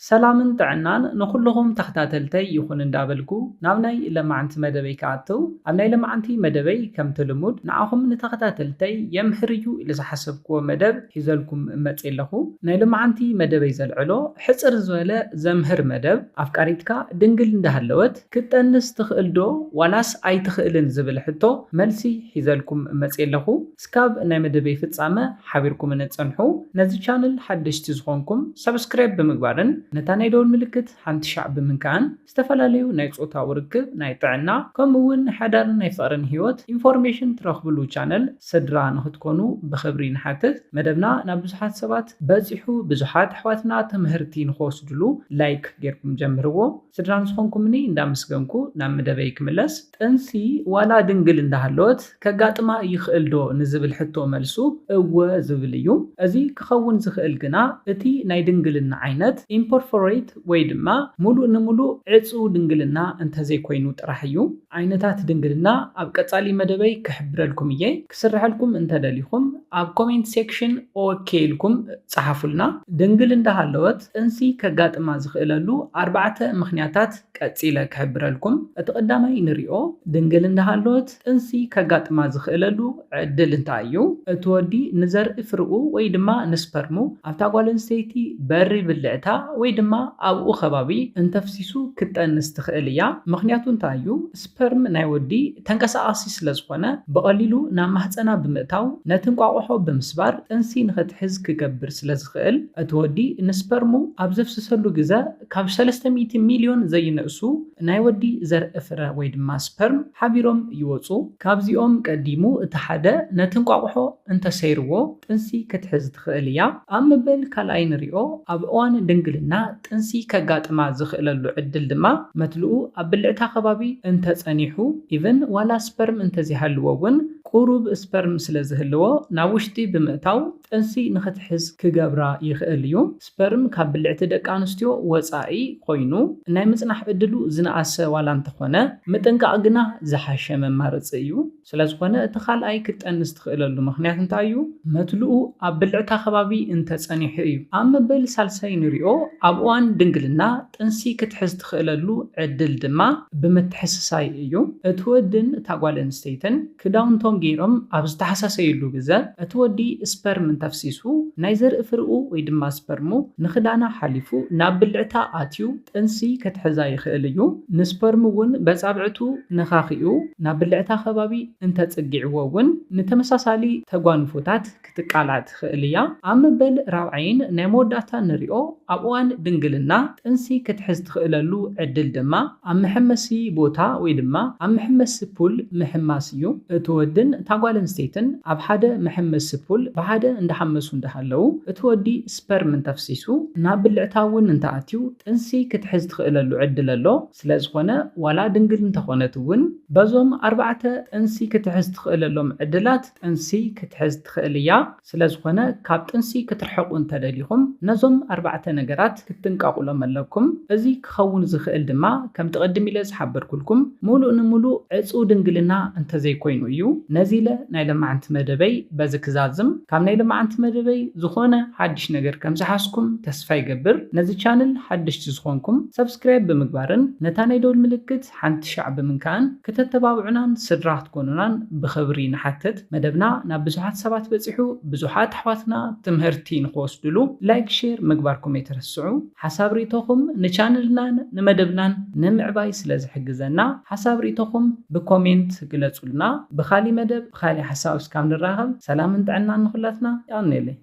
ሰላምን ጥዕናን ንኹልኹም ተኸታተልተይ ይኹን እንዳበልኩ ናብ ናይ ለማዓንቲ መደበይ ክኣትው፣ ኣብ ናይ ለማዓንቲ መደበይ ከምቲ ልሙድ ንዓኹም ንተኸታተልተይ የምህር እዩ ኢለ ዝሓሰብክዎ መደብ ሒዘልኩም መጽእ ኣለኹ። ናይ ለማዓንቲ መደበይ ዘልዕሎ ሕጽር ዝበለ ዘምህር መደብ፣ ኣፍቃሪትካ ድንግል እንዳሃለወት ክትጠንስ ትኽእል ዶ ዋላስ ኣይትኽእልን ዝብል ሕቶ መልሲ ሒዘልኩም መጽእ ኣለኹ። እስካብ ናይ መደበይ ፍጻመ ሓቢርኩም ንጸንሑ። ነዚ ቻነል ሓደሽቲ ዝኾንኩም ሰብስክራይብ ብምግባርን ነታ ናይ ደወል ምልክት ሓንቲ ሻዕ ብምንካእን ዝተፈላለዩ ናይ ጾታዊ ርክብ፣ ናይ ጥዕና፣ ከምኡ እውን ናይ ሓዳርን ናይ ፍቕርን ህይወት ኢንፎርሜሽን ትረኽብሉ ቻነል ስድራ ንኽትኮኑ ብኽብሪ ንሓትት። መደብና ናብ ብዙሓት ሰባት በጺሑ፣ ብዙሓት ኣሕዋትና ትምህርቲ ንኽወስድሉ ላይክ ጌርኩም ጀምርዎ። ስድራ ንዝኾንኩምኒ እንዳመስገንኩ ናብ መደበይ ክምለስ። ጥንሲ ዋላ ድንግል እንዳሃለወት ከጋጥማ ይኽእል ዶ ንዝብል ሕቶ መልሱ እወ ዝብል እዩ። እዚ ክኸውን ዝኽእል ግና እቲ ናይ ድንግልና ዓይነት ኢምፐርፎሬት ወይ ድማ ሙሉእ ንሙሉእ ዕጹው ድንግልና እንተዘይኮይኑ ጥራሕ እዩ። ዓይነታት ድንግልና ኣብ ቀጻሊ መደበይ ክሕብረልኩም እየ። ክስርሐልኩም እንተደሊኹም ኣብ ኮሜንት ሴክሽን ኦኬ ኢልኩም ጸሓፉልና። ድንግል እንዳሃለወት ጥንሲ ከጋጥማ ዝኽእለሉ ኣርባዕተ ምኽንያታት ቀጺለ ክሕብረልኩም። እቲ ቀዳማይ ንሪኦ፣ ድንግል እንዳሃለወት ጥንሲ ከጋጥማ ዝኽእለሉ ዕድል እንታይ እዩ? እቲ ወዲ ንዘርኢ ፍርኡ ወይ ድማ ንስፐርሙ ኣብታ ጓል ኣንስተይቲ በሪ ብልዕታ ወይ ድማ ኣብኡ ከባቢ እንተፍሲሱ ክትጠንስ ትኽእል እያ። ምኽንያቱ እንታይ እዩ? ስፐርም ናይ ወዲ ተንቀሳቓሲ ስለ ዝኾነ ብቐሊሉ ናብ ማህጸና ብምእታው ነቲ እንቋቑሖ ብምስባር ጥንሲ ንኽትሕዝ ክገብር ስለ ዝኽእል እቲ ወዲ ንስፐርሙ ኣብ ዘፍስሰሉ ግዘ ካብ ሰለስተ ሚእቲ ሚልዮን ዘይንእሱ ናይ ወዲ ዘርኢ ፍረ ወይ ድማ ስፐርም ሓቢሮም ይወጹ። ካብዚኦም ቀዲሙ እቲ ሓደ ነቲ እንቋቑሖ እንተሰይርዎ ጥንሲ ክትሕዝ ትኽእል እያ። ኣብ ምበል ካልኣይ ንሪኦ፣ ኣብ እዋን ድንግልና ጥንሲ ከጋጥማ ዝኽእለሉ ዕድል ድማ መትልኡ ኣብ ብልዕታ ከባቢ እንተጸኒሑ፣ ኢቨን ዋላ ስፐርም እንተዘይሃልዎ እውን ቁሩብ ስፐርም ስለ ዝህልዎ ናብ ውሽጢ ብምእታው ጥንሲ ንኽትሕዝ ክገብራ ይኽእል እዩ። ስፐርም ካብ ብልዕቲ ደቂ ኣንስትዮ ወጻኢ ኮይኑ ናይ ምጽናሕ ዕድሉ ዝነኣሰ ዋላ እንተኾነ ምጥንቃቕ ግና ዝሓሸ መማረጺ እዩ። ስለ ዝኾነ እቲ ካልኣይ ክትጠንስ ትኽእለሉ ምኽንያት እንታይ እዩ? መትልኡ ኣብ ብልዕታ ከባቢ እንተጸኒሑ እዩ። ኣብ መበል ሳልሳይ ንሪኦ ኣብ እዋን ድንግልና ጥንሲ ክትሕዝ ትኽእለሉ ዕድል ድማ ብምትሕስሳይ እዩ። እቲ ወድን እታ ጓል ኣንስተይትን ክዳውንቶም ገይሮም ኣብ ዝተሓሳሰይሉ ግዘ እቲ ወዲ ስፐርም እንተፍሲሱ ናይ ዘርኢ ፍርኡ ወይ ድማ ስፐርሙ ንኽዳና ሓሊፉ ናብ ብልዕታ ኣትዩ ጥንሲ ክትሕዛ ይኽእል እዩ። ንስፐርም እውን በጻብዕቱ ነኻኺኡ ናብ ብልዕታ ከባቢ እንተጽጊዕዎ እውን ንተመሳሳሊ ተጓንፎታት ክትቃላዕ ትኽእል እያ። ኣብ መበል ራብዓይን ናይ መወዳእታ ንሪኦ ኣብ እዋን ድንግልና ጥንሲ ክትሕዝ ትኽእለሉ ዕድል ድማ ኣብ መሐመሲ ቦታ ወይ ድማ ኣብ መሐመሲ ፑል ምሕማስ እዩ። እቲ ወድን እታ ጓል ኣንስተይትን ኣብ ሓደ መሐመሲ ፑል ብሓደ እንዳሓመሱ እንዳሃለዉ እቲ ወዲ ስፐርም እንተፍሲሱ ናብ ብልዕታ እውን እንተኣትዩ ጥንሲ ክትሕዝ ትኽእለሉ ዕድል ኣሎ። ስለ ዝኾነ ዋላ ድንግል እንተኾነት እውን በዞም ኣርባዕተ ጥንሲ ክትሕዝ ትኽእለሎም ዕድላት ጥንሲ ክትሕዝ ትኽእል እያ። ስለ ዝኾነ ካብ ጥንሲ ክትርሕቑ እንተደሊኹም ነዞም ኣርባዕተ ነገራት ክትጥንቀቑሎም ኣለኩም። እዚ ክኸውን ዝኽእል ድማ ከምቲ ቅድም ኢለ ዝሓበርኩልኩም ሙሉእ ንሙሉእ ዕጹው ድንግልና እንተዘይኮይኑ እዩ። ነዚ ኢለ ናይ ለማዓንቲ መደበይ በዚ ክዛዝም። ካብ ናይ ለማዓንቲ መደበይ ዝኾነ ሓድሽ ነገር ከም ዝሓዝኩም ተስፋ ይገብር። ነዚ ቻነል ሓደሽቲ ዝኾንኩም ሰብስክራይብ ብምግባርን ነታ ናይ ደወል ምልክት ሓንቲ ሻዕ ብምንካእን ክተተባብዑናን ስድራ ክትኮኑናን ብኽብሪ ንሓትት። መደብና ናብ ብዙሓት ሰባት በጺሑ ብዙሓት ኣሕዋትና ትምህርቲ ንኽወስድሉ ላይክ፣ ሼር ምግባርኩም ኣይትረስዑ። ሓሳብ ርእቶኹም ንቻነልናን ንመደብናን ንምዕባይ ስለ ዝሕግዘና ሓሳብ ርእቶኹም ብኮሜንት ግለጹልና። ብኻሊ መደብ ብኻሊ ሓሳብ እስካብ ንራኸብ ሰላምን ጥዕናን ንኹላትና። የቐንየለይ።